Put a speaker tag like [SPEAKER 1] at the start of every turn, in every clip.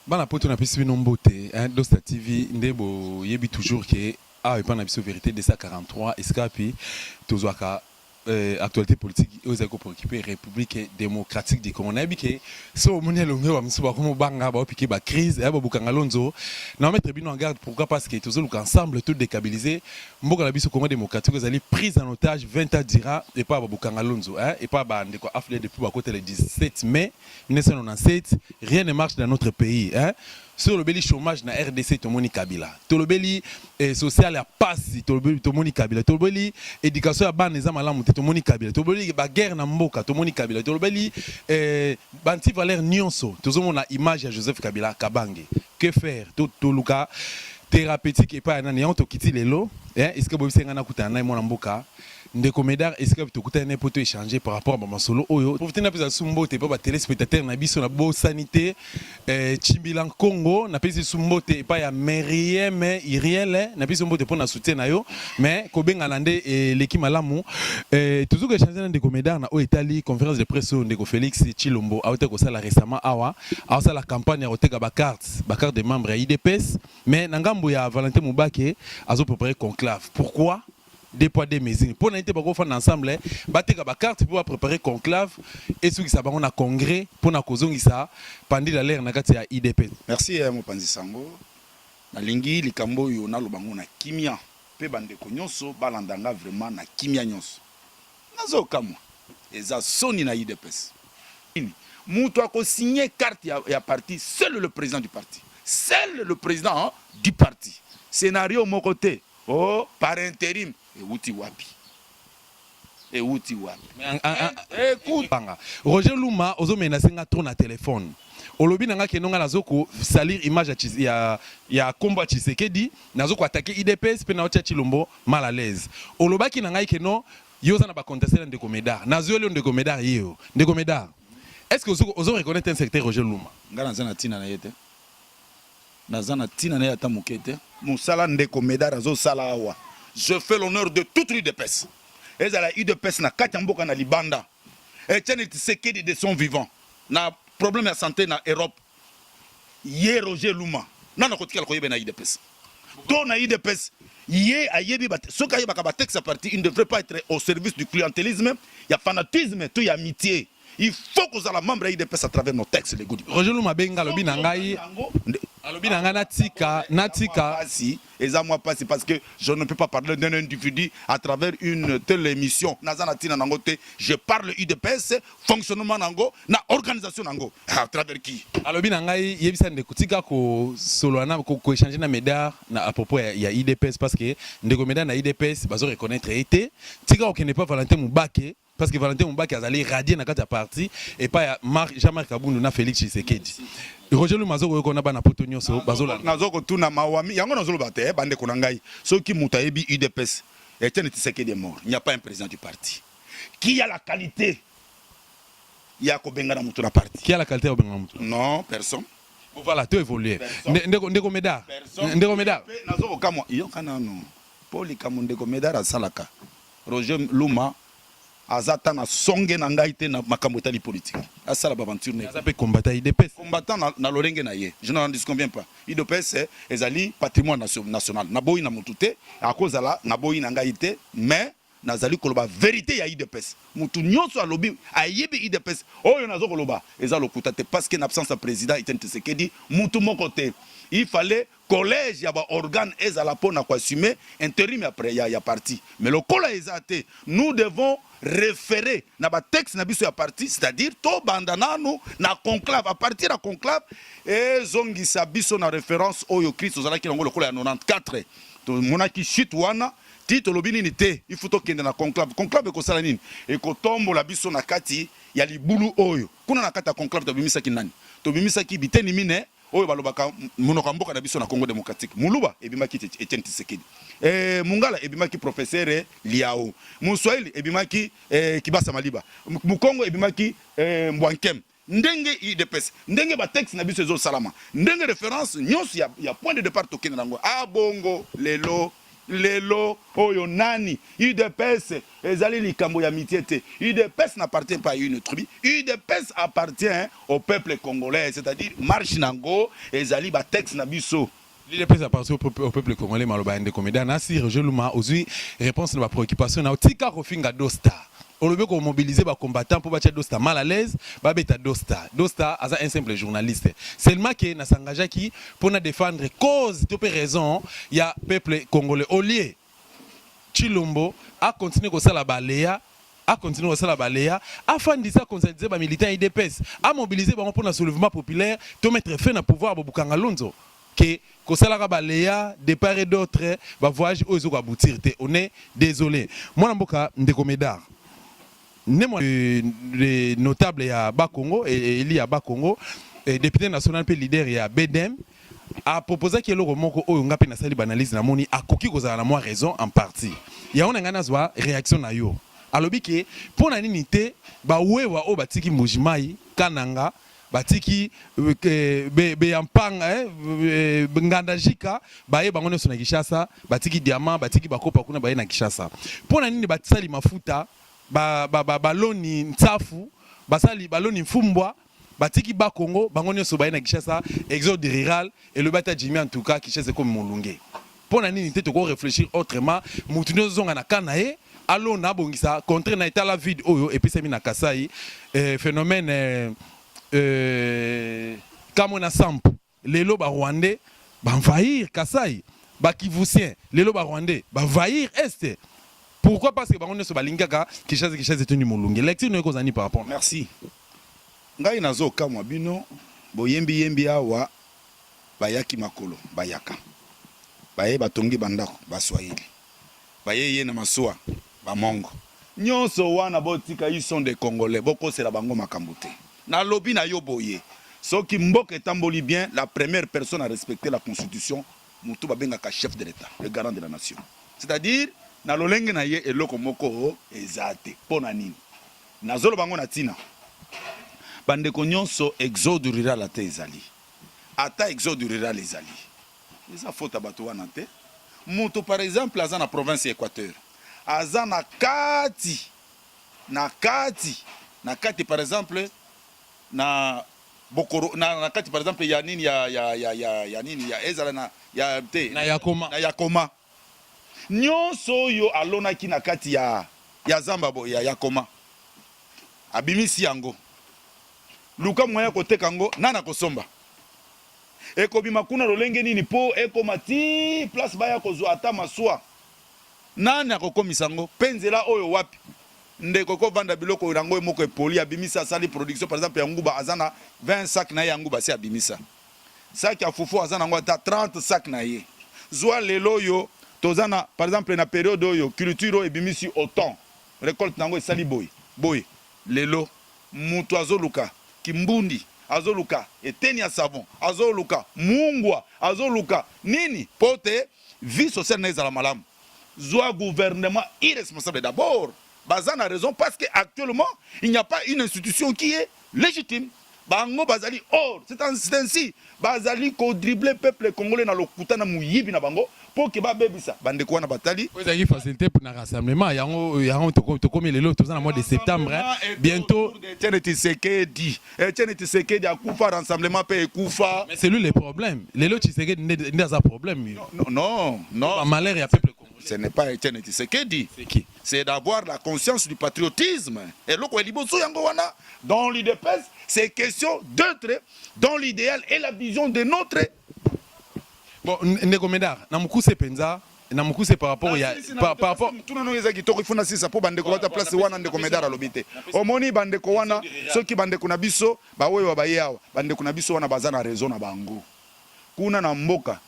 [SPEAKER 1] Bana poto, napesi bino mbote, hein. Dosta TV nde boyebi toujours ke awa epai na biso Vérité 243, esika wapi tozwaka actualité politique oyo ezali kopréoccuper République démocratique du Congo. Nayebi ke so omoni elongi oyo, bamisu bakomobanga, baopike bacrise ya babukanga lonzo. Na mettre bino en garde. Pourquoi? Parce que tozoluka ensemble to déstabiliser mboka na biso Congo démocratique, ezali prise en otage 20 ans durant epai ya babukanga lonzo, hein, epai ya bandeko AFDL depuis bakota le 17 mai 1997. Rien ne marche dans notre pays, hein. So tolobeli chômage na RDC, tomoni Kabila. Tolobeli social ya pasi, tomoni Kabila. Tolobeli éducation ya bana eza malamu te, tomoni Kabila. Tolobeli baguerre na mboka, tomoni Kabila. Tolobeli bantivaleur nyonso, tozomona image ya Joseph Kabila Kabange. Que faire? Toluka thérapeutique epai ya nani? Yango tokiti lelo, esika boyebisi ngai nakutana na ye, mwana mboka ndeko Médard, esika tokutani na ye mpo to échanger par rapport à bamasolo oyo. Profite napesa su mbote mpo batéléspectateur na biso, nabosani te Chimbila Nkongo. Napesi su mbote epai ya Merieme Iriele, napesi mbote mpo na soutien na yo. Mais kobengana nde eleki malamu. Tozoki koéchanger na ndeko Médard na oyo etali conférence de presse oyo ndeko Félix Tshilombo auti kosala récemment awa. Aosala campagne ya koteka bacarte de membre ya UDPS, mais na ngambo ya Valentin Mubake azopréparer conclave. Pourquoi deux poids, deux mesures? Mpo na ye te bakofanda ensemble, bateka bacarte mpo bapréparer conclave, esukisa bango na congrès mpo na kozongisa pendule à l'heure na kati ya UDPS.
[SPEAKER 2] Merci, mopanzi sango. Nalingi likambo oyo naloba ngo na kimia mpe bandeko nyonso balanda nga vraiment na kimia nyonso. Nazokamwa, eza soni na UDPS. Nini moto akosigne carte ya parti? Seul le président du parti, seul le président, hein, du parti. Scénario moko te, oh, par intérim. Ewuti wapi? Ewuti wapi?
[SPEAKER 1] Écoute, Roger Luma ozomenacer nga trop na téléphone. Olobi na nga kendo nga nazokosalir image ya kombo ya Tshisekedi, nazokoattaquer UDPS mpe naotia Tshilombo mal à l'aise. Olobaki na ngai keno yo oza na baconteste na ndeko Médard. Nazweli yo ndeko Médard, ye yo ndeko Médard. Est ce que ozo reconnaître un secteur Roger Luma?
[SPEAKER 2] Nga naza na ntina na ye te, naza na ntina na ye ata moke te. Mosala ndeko Médard azosala awa, je fais l'honneur de toute l'UDPS, ezala UDPS na kati ya mboka, na libanda. Etienne Tshisekedi, de son vivant, na problème ya santé na Europe, ye Roger Luma nana kotikala koyeba na UDPS to na UDPS. Ye ayebi, soki ayebaka batexte ya parti, il ne devrait pas être au service du clientélisme, ya fanatisme to ya amitié. Il faut kozala membre ya UDPS à travers nos textes légaux.
[SPEAKER 1] Roger Luma abenga, alobi na ngai, alobi na ngai natika, natika.
[SPEAKER 2] Pasi, eza mwa pasi, parce que je ne peux pas parler d'un individu à travers une telle émission. Naza na ntina nango te. Je parle UDPS, fonctionnement nango na organisation nango, à travers qui?
[SPEAKER 1] Alobi na ngai: yebisa ndeko, tika kosolola na koéchanger na Médard na à propos ya UDPS, parce que ndeko Médard na UDPS bazo reconnaître ye te. Tika kokende pa Valentin Mubake, parce que Valentin Mubake azali radié na kati ya parti epai ya Jean-Marc Kabundu na Félix Tshisekedi. Roger Luma azokoyoka na bana poto nyonso bazolanda.
[SPEAKER 2] Nazokotuna mawami yango, nazoloba te. Bandeko na ngai, soki moto ayebi UDPS, Etienne Tshisekedi est mort, il n'y a pas un président du parti qui a la qualité ya kobengana moto na parti.
[SPEAKER 1] Qui a la qualité ya kobengana moto?
[SPEAKER 2] Non, personne.
[SPEAKER 1] Bon, voilà, to évoluer. Ndeko Médard, ndeko Médard.
[SPEAKER 2] Nazokokamwa, yoka nano mpo likambo ndeko Médard asalaka. Roger Luma aza ta na songe na ngai te na makambo etali politique. Asala baventure na ye.
[SPEAKER 1] Aza mpe combattant UDPS.
[SPEAKER 2] Combattant na lolenge na ye, je n'en disconviens pas. UDPS ezali patrimoine national. Naboyi na motu te akozala, naboyi na ngai te, mais nazali koloba vérité ya UDPS. Motu nyonso alobi ayebi UDPS, oyo nazo koloba eza lokuta te, parce que na absence ya président Etienne Tshisekedi, mutu moko te. Il fallait collège ya baorgane ezala mpo na koassumer intérim ya parti, mais lokola eza te, nous devons référer na batexte na biso ya parti, c'est-à-dire tobanda nanu na conclave. À partir ya conclave, ezongisa biso na référence oyo Christ ozalaki nango lokola ya 94. Tomonaki chute wana ti tolobi nini te, il faut tokende na conclave. Conclave ekosala nini? Ekotombola biso na kati ya libulu oyo. Kuna na kati ya conclave, tobimisaki nani? Tobimisaki biteni mine oyo balobaka monoko ya mboka na biso na Congo démocratique. Muluba ebimaki Etienne Tshisekedi, mungala ebimaki professeur Liao, muswahili ebimaki Kibasa Maliba, mukongo ebimaki Mbwankem. Ndenge UDPS, ndenge batexte na biso ezosalama, ndenge référence nyonso ya point de départ tokende nango abongo lelo. Lelo oyo nani? Udps ezali likambo ya amitie te. Udps n'appartient pas à une tribu. Udps appartient au peuple congolais, c'est-à-dire marche nango ezali ba textes na biso.
[SPEAKER 1] L'UDPS appartient au peuple congolais. Maloba ya ndeko Médard nasi Roger Luma, ozwi réponse na bapréoccupation na otika kofinga Dosta. Olobi komobiliser bacombattant mpo batia Dosta mal à l'aise, babeta Dosta. Dosta aza un simple journaliste seulement ke nas'engageaki mpona défendre cause to mpe raison ya peuple congolais, au lieu Tshilombo acontinue kosala baleya, acontinue kosala baleya, afandisa, conscientiser bamilitant UDPS, amobiliser bango mpona soulèvement populaire to mettre fin na pouvoir bobukanga lonzo, ke kosalaka baleya de part et d'autre, bavoyage oyo ezokoaboutir te. On est désolé. Mwana mboka ndeko Médard, nde mwa le notable ya Bakongo, eli ya Bakongo, député national mpe leader ya BDM, aproposaki eloko moko oyo nga mpe nasali baanalyse, namoni akoki kozala na mwa raison en partie. Yango na ngai nazwa réaction na yo. Alobi ke mpo na nini te bawewa oyo batiki Mbujimai, Kananga, batiki Beyampanga, Ngandajika, baye bango nyonso na Kinshasa, batiki diamant, batiki bakopa kuna, baye na Kinshasa mpo na nini? Basali mafuta, baloni ntsafu, basali baloni mfumbwa, batiki Bakongo bango nyonso, baye na Kinshasa. Exode rural, elobi ata Jimi. En tout cas, Kinshasa ekomi molunge. Mpo na nini te toko réfléchir autrement? Mutu nyonso ozonga na ka na ye, alona, abongisa contre na etala vide oyo epesami na Kasai, phénomène Kamwina Nsapu. Lelo Barwandais baenvahir Kasai, Bakivusien, lelo Barwandais baenvahir Est. Pourquoi? Parce que bango nyonso balingi kaka Kinshasa. Kinshasa etondi molunge. Lecture no ekozala nini par rapport?
[SPEAKER 2] Merci. Ngai nazokamwa bino boyembi-yembi awa. Bayaki makolo, bayaka, baye, batongi bandako, Baswahili baye ye na masuwa, bamongo nyonso wana. Botika, ils sont des Congolais, bokosela bango makambo te. Nalobi na yo boye, soki mboka etamboli bien, la première personne à respecter la constitution, motu babengaka chef de l'État, le garant de la nation, c'est-à-dire na lolenge na ye, eloko moko eza te. Mpo na nini nazoloba yango? Na ntina bandeko nyonso, exode rural ate ezali, ata exode rural ezali, eza faute ya bato wana te. Moto par exemple aza na province ya Équateur, aza na kati na kati par exemple na Bokoro, na kati par exemple ya nini, ya nini, ya ezala na ya te.
[SPEAKER 1] Na Yakoma.
[SPEAKER 2] Na Yakoma nyonso oyo alonaki na kati ya zamba bo ya Yakoma, abimisi yango, luka moyen ya koteka yango, nani akosomba? Ekobima kuna lolenge nini mpo ekoma ti place baya kozwa ata masuwa? Nani akokomisa yango? Mpe nzela oyo wapi ndeko kovanda biloko yango moko epoli, abimisa, asali production par exemple ya nguba, aza na 20 sac na ye ya nguba, si abimisa sac ya fufu, aza nango ata 30 sac na ye. Zwa lelo oyo toza na par exemple na période oyo culture oyo ebimisi autant, récolte nango esali boye boye. Lelo moto azoluka kimbundi, azoluka eteni ya savon, azoluka mungwa, azoluka nini mpo te vie sociale na ezala malamu. Zwa gouvernement irresponsable d'abord, baza na raison, parce que actuellement il n'y a pas une institution qui est légitime. Bango bazali or c'est ainsi, bazali kodribler peuple congolais na lokuta na moyibi na bango mpo ke babebisa bandeko wana batali.
[SPEAKER 1] Oyo ezalaki facilité na rassemblement yango tokomi lelo, toza na mois de septembre bientôt.
[SPEAKER 2] Etienne Tshisekedi, Etienne Tshisekedi akufa, rassemblement mpe ekufa.
[SPEAKER 1] Mais c'est lui le problème. Lelo Tshisekedi nde aza problème?
[SPEAKER 2] Non, non, non.
[SPEAKER 1] Malheur ya peuple congolais.
[SPEAKER 2] Ce n'est pas Etienne Tshisekedi.
[SPEAKER 1] C'est qui?
[SPEAKER 2] C'est d'avoir la conscience du patriotisme. Eloko ya liboso yango wana, dans l'UDPS, c'est question d'être dans l'idéal et la vision de notre
[SPEAKER 1] Bon, ndeko Médard, na mokuse mpenza, na mokuse par rapport ya par rapport
[SPEAKER 2] Tuna no eza kitoko, ifo nasisa mpo bandeko bata place wana. Ndeko Médard alobi te, omoni bandeko wana, soki bandeko na biso baoyo baye awa, bandeko na biso wana baza na raison na bango kuna na mboka.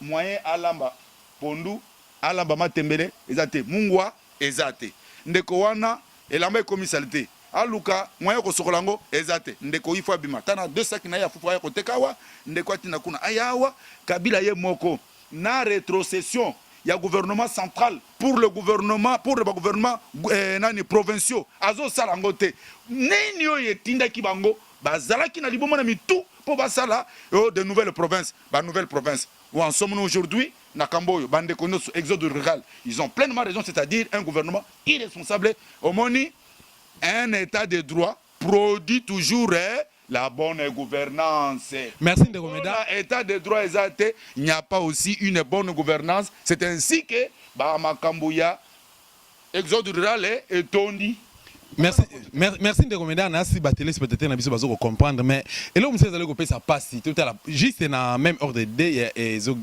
[SPEAKER 2] Moyen alamba pondu, alamba matembele eza te, mungwa eza te. Ndeko wana elamba ekomisali te, aluka moyen kosokola yango eza te. Ndeko ifo abima ta na deux sac na ye ya fufu, aya koteka awa. Ndeko atinda kuna, aya awa. Kabila ye moko na rétrocession ya gouvernement central pour le gouvernement, pour le gouvernement nani, provinciaux, azosala yango te. Nini oyo etindaki bango bazalaki na liboma na mitu mpo basala, oh, de nouvelles provinces, ba nouvelles provinces? Où en sommes-nous aujourd'hui? Na kambo oyo, bandeko nyonso, exode rural, ils ont pleinement raison, c'est-à-dire un gouvernement irresponsable. Omoni, un état de droit produit toujours eh, la bonne gouvernance.
[SPEAKER 1] Merci ndeko Meda.
[SPEAKER 2] État de droit eza te, il n'y a pas aussi une bonne gouvernance. C'est ainsi que ba makambo ya exode rural etondi.
[SPEAKER 1] Merci, merci ndeko Meda. Nasi ba téléspectateurs na biso bazo comprendre, mais eloko mosusu ezali kopesa pasi, totala juste na même ordre d'idée ya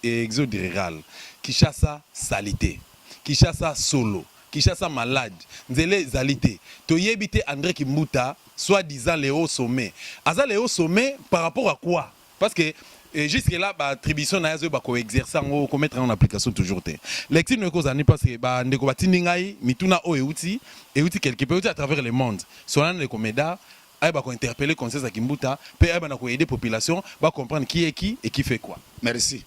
[SPEAKER 1] exode rural. Kinshasa salité, Kinshasa solo, Kinshasa malade, nzela ezali te. Toyebi te André Kimbuta, soi-disant le haut sommet, aza le haut sommet par rapport à quoi? Parce que et jusque là, ba attribution na yazo ba ko exercer yango, ko mettre en application toujours te. Lecture no ekozala parce que ba ndeko batindi ngai mituna oyo euti quelque peu, euti à travers le monde. Sona ndeko Meda ayeba ko interpeller conseil ya Kimbuta pe ayeba na ko aider population ba comprendre qui est qui et qui fait quoi.
[SPEAKER 2] Merci.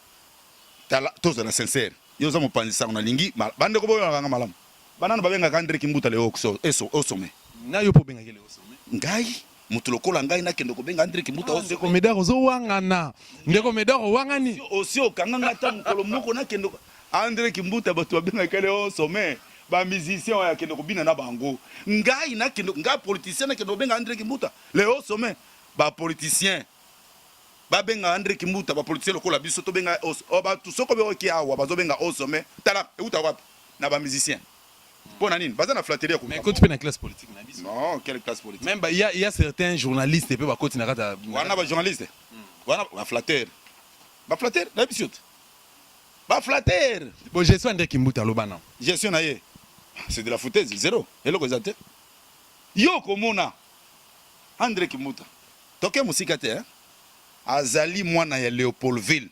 [SPEAKER 2] Tala, tozala sincère. Yo oza mopanzi sango, nalingi bandeko boyokanga malamu. Banano babengaka André Kimbuta le haut sommet?
[SPEAKER 1] Na yo mpo obengaki le haut sommet?
[SPEAKER 2] Ngai, moto lokola ngai, nakende kobenga André Kimbuta
[SPEAKER 1] haut? Ndeko Medar, ozowangana. Ndeko Medar, owangani.
[SPEAKER 2] Osi okanga nga ata mokolo moko nakende André Kimbuta? Bato babengaka le haut sommet, bamusicien oyo akende kobina na bango. Ngai nakende, ngai politicien, nakende kobenga André Kimbuta le haut sommet? Bapoliticien babenga André Kimbuta, bapoliticien lokola biso tobenga bato, soko beoki awa bazobenga haut sommet. Tala, euta wapi? Na bamusicien. Mpo na nini baza na flatterie ya
[SPEAKER 1] Mais koti mpe na classe politique na biso.
[SPEAKER 2] Non, quelle classe politique?
[SPEAKER 1] Même il y a certains journalistes mpe bakoti na kati ya
[SPEAKER 2] Wana bajournaliste wana baflatteur, baflatteur, nayebi biso te, baflatteur.
[SPEAKER 1] Bon, gestion André Kimbuta, aloba na
[SPEAKER 2] Gestion na ye, c'est de la foutaise, zéro, eloko eza te. Yo komona André Kimbuta, toke mosika te, hein? Azali mwana ya Léopoldville.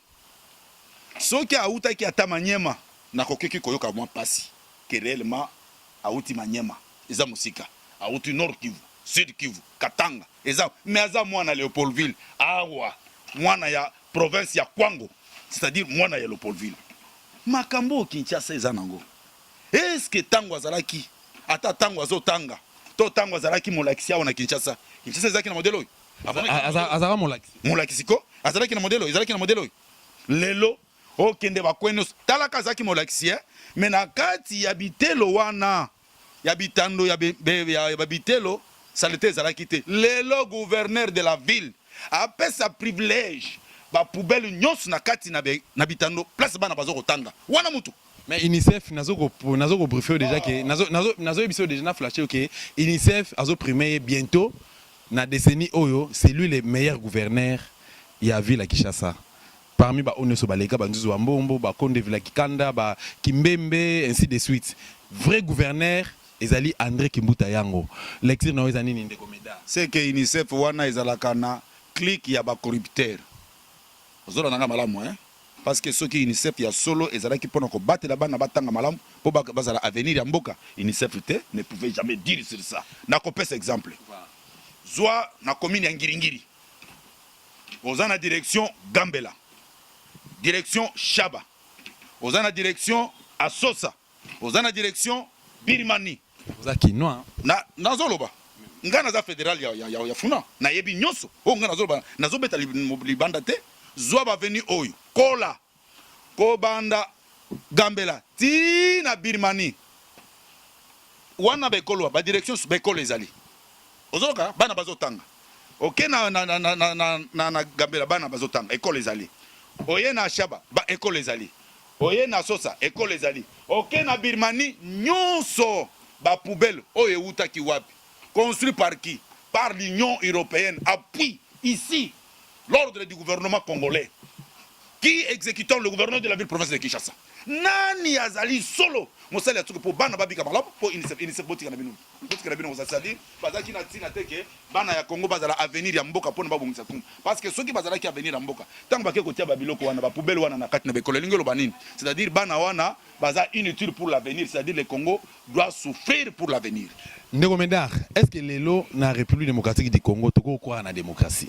[SPEAKER 2] Soki autaki ata Manyema, nakokeki koyoka mwa mpasi ke réellement auti Manyema, eza mosika, auti Nord Kivu, Sud Kivu, Katanga, eza, mais aza mwana Léopoldville awa, mwana ya province ya Kwango, c'est-à-dire mwana ya Léopoldville. Makambo oyo Kinshasa eza nango, est-ce ntango azalaki, ata ntango azotanga to ntango azalaki molakisi awa na Kinshasa, Kinshasa ezalaki na modèle oyo?
[SPEAKER 1] Azalaka molakisi?
[SPEAKER 2] Molakisi ko, azalaki na modèle oyo? Ezalaki na modèle oyo lelo? Okende bakwe nyonso, talaka, azalaki molakisi e, mais na kati ya bitelo wana, ya bitando ya babitelo, saleté ezalaki te. Lelo gouverneur de la ville apesa privilège, bapoubelle nyonso na kati na bitando, place bana baza kotanga wana, mutu
[SPEAKER 1] Mais UNICEF, nazo kobriefer déjà ke nazoyebisa yo déjà na flashe ke UNICEF azoprimer ye bientôt na décennie oyo, c'est lui le meilleur gouverneur ya ville ya Kinshasa parmi baoyo nyonso baleka, banzuzu ba Mbombo, bakonde vila Kikanda, bakimbembe, ainsi de suite. Vrai gouverneur ezali André Kimbuta. Yango lecture na yo eza nini, ndeko Meda?
[SPEAKER 2] C'est que UNICEF wana ezalaka na clique ya bacorrupteur. Ozolanda nga malamu, hein? Parce que soki UNICEF ya solo ezalaki mpona kobatela bana batanga malamu mpo bazala avenir ya mboka, UNICEF te ne pouvait jamais dire sur ça. Nakopesa exemple. Zwa na commune ya Ngiringiri, oza na direction Gambela, direction Shaba, oza na direction Asosa, oza na direction Birmanie.
[SPEAKER 1] Oza kinois?
[SPEAKER 2] Na nazoloba, ngai naza fédéral ya Funa, nayebi nyonso oyo ngai nazoloba, nazobeta libanda te. Zwa baavenue oyo kola kobanda Gambela ti na Birmanie wana, baekolo, badirection, baekolo ezali. Ozoyoka, bana bazotanga. Oke na Gambela, bana bazotanga, ekole ezali. Oye na Shaba, ba ekole ezali. Oye na Sosa, ekole ezali. Oke na Birmanie, nyonso bapoubelle oyo eutaki wapi? Construit par qui? Par l'Union européenne, appui ici l'ordre du gouvernement congolais qui exécutant le gouverneur de la ville province de Kinshasa. Nani azali solo mosali ya soki mpo bana babika malamu? Mpo UNICEF, UNICEF, botika na bino, botika na bino. C'est-à-dire bazalaki na ntina te ke bana ya Congo bazala avenir ya mboka mpona babongisa Congo, parce que soki bazalaki avenir ya mboka, ntango bake kotia babiloko wana, bapoubelle wana na kati na bekolo, elingi oloba nini? C'est-à-dire bana wana baza inutile pour l'avenir, c'est-à-dire le Congo doit souffrir pour l'avenir.
[SPEAKER 1] Ndeko Medar, est ce que lelo na République démocratique du Congo tokokwaka na démocratie?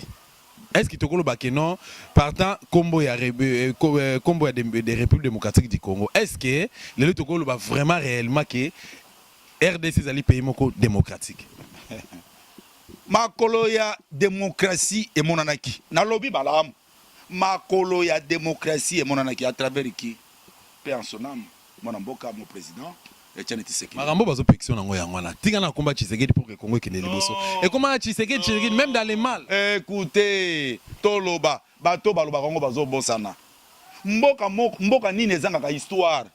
[SPEAKER 1] Est ce que tokoloba ke non, partant kombo ya de République démocratique du Congo, est ce que lelo tokoloba vraiment réellement ke RDC ezali pays moko démocratique?
[SPEAKER 2] Makolo ya démocratie emonanaki, nalobi malamu, makolo ya démocratie emonanaki à travers qui? Paix en son âme, mwana mboka, mon président Etienne Tshisekedi.
[SPEAKER 1] Makambo bazopekisa nango yango wana. Tika na komba Tshisekedi pour que Congo ekende liboso. Ekoma Tshisekedi, Tshisekedi, même dans les mal.
[SPEAKER 2] Écoutez, toloba, bato balobaka yango bazobosana. Mboka moko, mboka nini ezangaka histoire?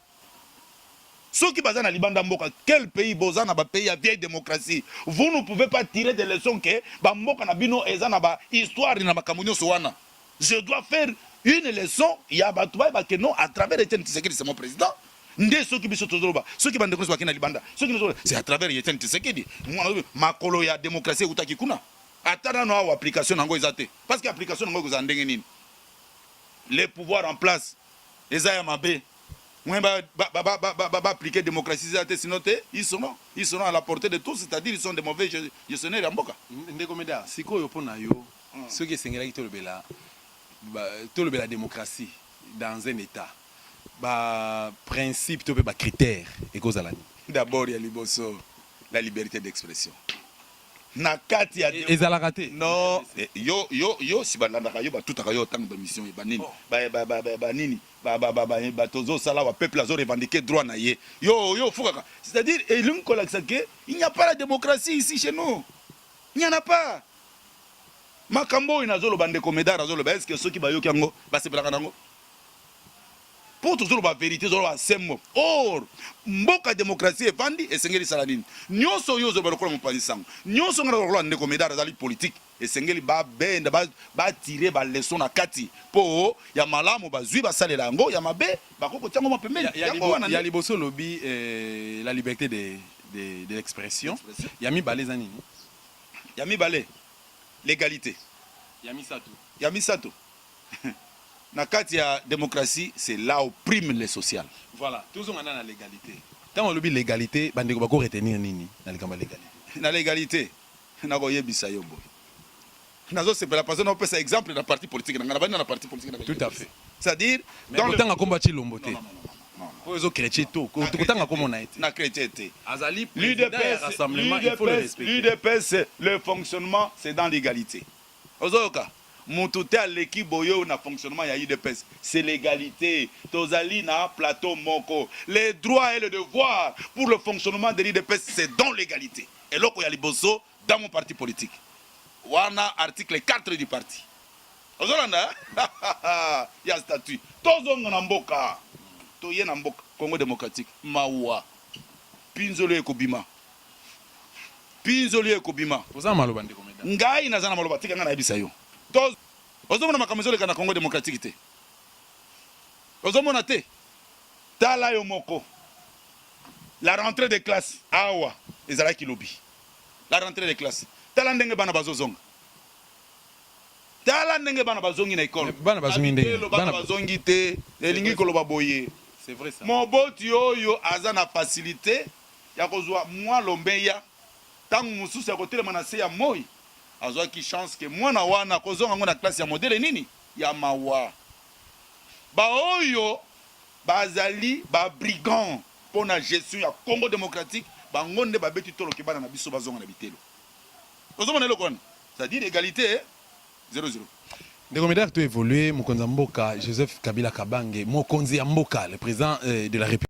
[SPEAKER 2] Soki baza na libanda mboka, quel pays boza na ba pays ya vieille démocratie? Vous ne pouvez pas tirer des leçons que ba mboka na bino eza na ba histoire na makambo nyonso wana. Je dois faire une leçon ya bato bayeba que non, à travers Etienne Tshisekedi, c'est mon président. Nde soki biso tozoloba, soki bandeko nyonso bakei na libanda, soki nyonso, c'est à travers Etienne Tshisekedi. Mwana makolo ya démocratie eutaki kuna. Ata nano awa application nango eza te, parce que application nango ekozala ndenge nini? Les pouvoirs en place eza ya mabe, moyen baappliquer démocratie eza te. Sinon te, ils seront à la portée de tous, c'est-à-dire ils sont des mauvais gestionnaires ya mboka.
[SPEAKER 1] Ndeko Médard, sikoyo mpo na yo, soki esengelaki tolobela démocratie dans un état, baprincipe to mpe bacritère ekozala nini?
[SPEAKER 2] D'abord, ya liboso, la liberté d'expression na kati ya
[SPEAKER 1] Ezalaka te.
[SPEAKER 2] Non, yo si balandaka yo, batutaka yo ntango bamission banini, banini, bato ozosala wa peuple azorevendiquer droit na ye, yo ofukaka, c'est-à-dire elingi kolakisa ke il n'y a pas la démocratie ici chez nous, il n'y en a pas. Makambo oyo nazoloba, ndeko Médard azoloba, est ce que soki bayoki yango basepelaka nango? Mpo tozoloba vérité, tozoloba sembo. Or mboka démocratie evandi, esengeli esala nini? Nyonso oyo ozoloba lokola mopanzi sango, nyonso nga lokola ndeko Médard azali politique, esengeli babenda, batire baleçon na kati mpo ya malamu bazwi, basalela yango, ya mabe bakoki kotia yango mwa pembeni. Yango wana.
[SPEAKER 1] Ya liboso olobi la liberté de l'expression. Ya mibale eza nini?
[SPEAKER 2] Ya mibale, l'égalité.
[SPEAKER 1] Ya misato?
[SPEAKER 2] Ya misato, na kati ya démocratie, c'est là où prime le social.
[SPEAKER 1] Voilà, tozonga na légalité. Ntango olobi légalité, bandeko bako retenir nini na likambo ya légalité?
[SPEAKER 2] Na légalité, nakoyebisa yo boye, nazosepela parce que naopesa exemple na parti politique na ngai, na bandi na parti politique na
[SPEAKER 1] Tout à fait.
[SPEAKER 2] C'est-à-dire
[SPEAKER 1] Dans kotanga kombo ya Tshilombo te, oyo ezo chrétien to kotanga kombo na ye te.
[SPEAKER 2] Na chrétien te.
[SPEAKER 1] Azali président ya rassemblement, il faut le respecter.
[SPEAKER 2] L'UDPS, le fonctionnement, c'est dans l'égalité. Ozoyoka, mutu te aleki boyo na fonctionnement ya UDPS, c'est l'égalité. Tozali na plateau moko. Les droits et le devoir pour le fonctionnement de l'UDPS, c'est dans l'égalité. Eloko ya liboso dans mon parti politique wana, article 4 du parti, ozolanda ya statut. Tozonga na mboka, toye na mboka Congo démocratique. Mawa, mpinzoli ekobima, mpinzoli ekobima.
[SPEAKER 1] Oza maloba, ndeko Médard?
[SPEAKER 2] Ngai naza na maloba, tika ngai nayebisa yo. Ozomona makambo ezoleka na Congo démocratique te? Ozomona te? Tala yo moko, la rentrée de classe awa ezalaki lobi. La rentrée de classe, tala ndenge bana bazozonga, tala ndenge bana bazongi na ekole.
[SPEAKER 1] Bana bazongi ndenge?
[SPEAKER 2] Bana bazongi te, elingi koloba boye:
[SPEAKER 1] C'est vrai ça.
[SPEAKER 2] Moboti oyo aza na facilité ya kozwa mwa lombeya, ntango mosusu ya kotelema na se ya moi, azwaki chance ke mwana wana kozonga ngo na classe ya modèle nini? Ya mawa. Baoyo bazali babrigand mpo na gestion ya Congo démocratique, bango nde babeti toloke bana na biso bazonga na bitelo. Ozomona eloko wana, c'est-à-dire égalité 00.
[SPEAKER 1] Ndeko Médard, to évoluer. Mokonzi ya mboka Joseph Kabila Kabange, mokonzi ya mboka, le président de la République.